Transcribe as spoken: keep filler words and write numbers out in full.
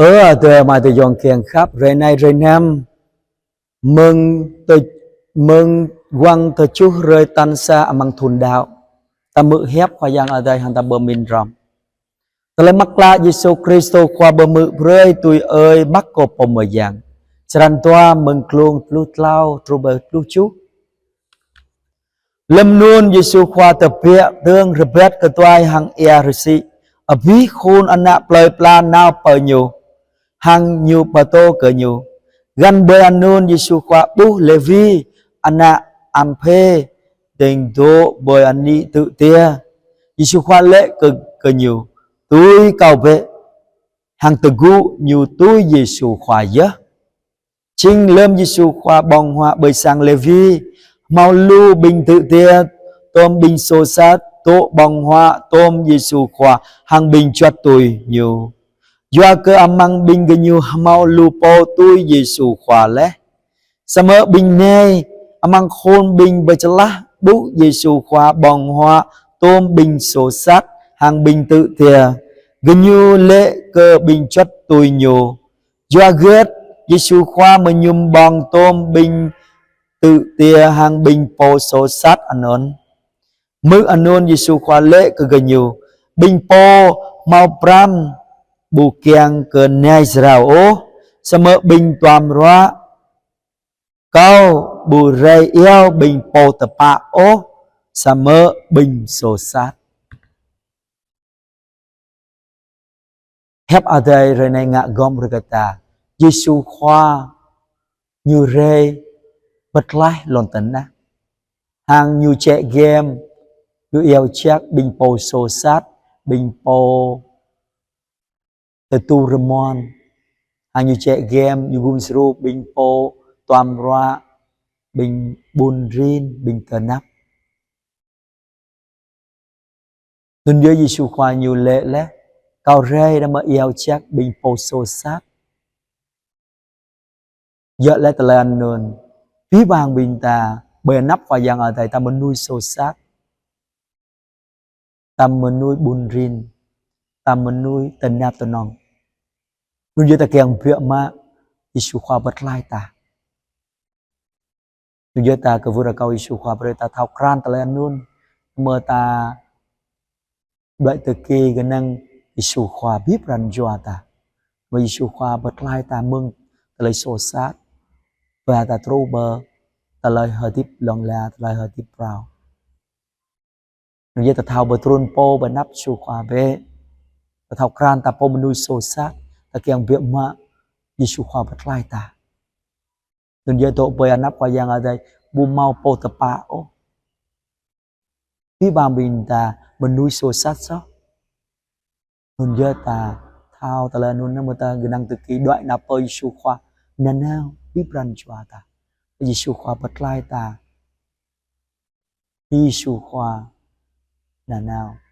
Ơ adơi amai ayŏng kiăng khăp, hrơi anai hrơi năm mơ̆ng tơ-, mơ̆ng wăng tơjuh hrơi tal sa amăng thun đăo. Ta hmư̆ hiăp Khua Yang Adai hăng ta pơmĭn hrŏm. Tơlơi mơak klă Yêsu Krist Khua pơhmư̆ brơi tui ơi Markô pô mơyang. Črăn dua mơ̆ng glông pluh klâo truh pơ pluh tơjuh. Lơm anŭn Yêsu Khua tơbiă dơ̆ng rơbat kơtuai hăng ia rơsĭ, abih khul ană plơi pla nao pơ Ñu, hăng Ñu pơtô kơ gơñu. Găn ƀơi anŭn Yêsu Khua ƀuh Lêwi, ană Alphê, dơ̆ng dŏ ƀơi anih tŭ jia. Yêsu Khua laĭ kơ, kơ gơñu: "Tui Kâo bĕ." Hăng tơgŭ ñu tui Yêsu Khua yơh. Jing lơm Yêsu Khua ƀơ̆ng huă ƀơi sang Lêwi, hmâo lu ƀing tŭ jia, tôm ƀing soh sat, dŏ ƀơ̆ng huă tôm Yêsu Khua hăng ƀing juăt tui Ñu. Yua kơ amăng ƀing gơñu hmâo lu pô tui Yêsu Khua laih. Samơ̆ ƀing nai, amăng khul ƀing Pơčơlah, ƀuh Yêsu Khua ƀơ̆ng huă tôm ƀing soh sat hăng ƀing tŭ jia, gơñu laĭ kơ ƀing juăt tui Ñu: "Yua hơget Yêsu Khua mơñum ƀơ̆ng tôm ƀing tŭ jia hăng ƀing pô soh sat anŭn?" Hmư̆ anŭn Yêsu Khua laĭ kơ gơñu: "Ƀing pô hmâo pran ƀu kiăng kơ nai jrao ôh, samơ̆ ƀing duăm ruă. Kâo ƀu rai iâu ƀing pô tơpă ôh, samơ̆ ƀing soh sat." Hiăp Adai hrơi anai ngă gŏm brơi kơ ta. Yêsu Khua Ñu rai pơtlaih lŏn tơnah. Hăng Ñu čĕ giăm, Ñu iâu jak ƀing pô soh sat, ƀing pô tơdu rơmon. Hăng Ñu čĕ giăm, Ñu gum djru ƀing pô duăm ruă, ƀing ƀun rin, ƀing tơnap. Anŭn yơh Yêsu Khua Ñu laĭ laih: "Kâo rai đah mơ̆ iâu jak ƀing pô soh sat." Yua laĭ tơlơi anŭn, abih bang ƀing ta, ƀơi anăp Khua Yang Adai ta mơnuih soh sat, ta mơnuih ƀun rin, ta mơnuih tơnap tơnŏng. Anŭn yơh ta kiăng biă mă Yêsu Khua pơtlaih ta. Anŭn yơh ta kwưh rơkâo Yêsu Khua brơi ta thâo krăn tơlơi anŭn, mơ̆ ta đuaĭ tơkui kơnang Yêsu Khua abih pran jua ta. Mơ̆ Yêsu Khua pơtlaih ta mơ̆ng tơlơi soh sat, ba ta truh pơ tơlơi hơdip hlŏng lar, tơlơi hơdip phrâo. Anŭn yơh ta thâo pơtrŭn pô ƀơi anăp Yêsu Khua bĕ. Ta thâo krăn ta pô mơnuih soh sat, ta kiăng biă mă Yêsu Khua pơtlaih ta. Anŭn yơh dŏ ƀơi anăp Khua Yang Adai ƀu hmâo pô tơpă ôh. Abih bang ƀing ta mơnuih soh sat soh. Anŭn yơh ta thâo tơlơi anŭn, mơ̆ ta kơnang tơkui đuaĭ nao pơ Yêsu Khua nanao abih pran jua ta. Yêsu Khua pơtlaih ta. Yêsu Khua nanao.